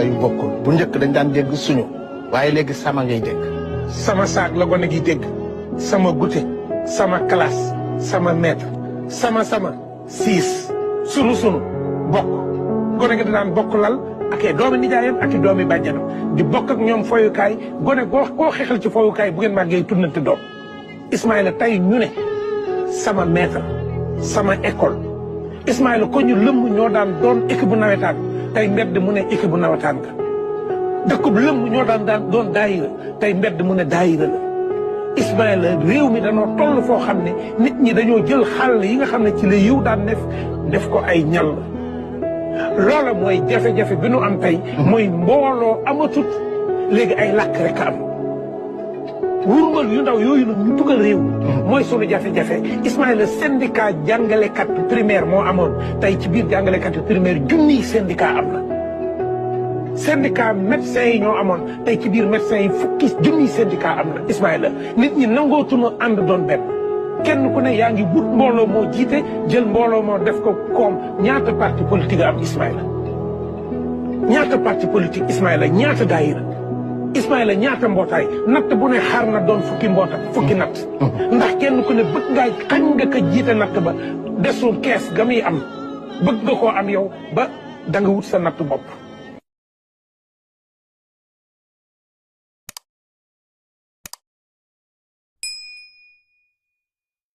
la yu bokkul bu njëkk dañ daan dégg suñu waaye léegi sama ngay dégg. sama saak la gone gi dégg sama goûter sama classe sama maître sama siis sunu bokk gone gi da daan bokk lal ak i doomi nijaayam ak i doomi bàjjanam di bokk ak ñoom foyukaay gone koo xeexal ci foyukaay bu ngeen màggee tuddante doom Ismaïla tey ñu ne sama maître sama école Ismaïla ko ñu lëmm ñoo daan doon équipe bu nawetaan tey mbedd mu ne équipe bu nawetaan nga dëkkub lëmm ñoo daan doon daayira tey mbedd mu ne daayira la Ismaïla réew mi danoo toll foo xam ne nit ñi dañoo jël xàll yi nga xam ne ci la yiw daan def ko ay ñal loola mooy jafe-jafe bi nu am tey mooy mbooloo amatut léegi ay làkk rek am wurmbal yu ndaw yooyu nag ñu dugal réew mooy sunu jafe-jafe Ismaïla syndicat jàngalekat primaire moo amoon tey ci biir jàngalekat primaire junniy syndicat am na syndicat médecins yi ñoo amoon tey ci biir médecins yi fukki junniy syndicat am na Ismaïla nit ñi nangootunu ànd doon benn kenn ku ne yaa ngi wut mbooloo moo jiite jël mbooloo moo def ko koom ñaata parti politique am Ismaïla ñaata parti politique Ismaïla ñaata daayira Ismaïla ñaata mbootaay natt bu ne xaar na doon fukki natt ndax kenn ku ne bëgg ngaay xañ nga ko jiite natt ba desul kees ga muy am bëgg nga koo am yow ba da nga wut sa natt bopp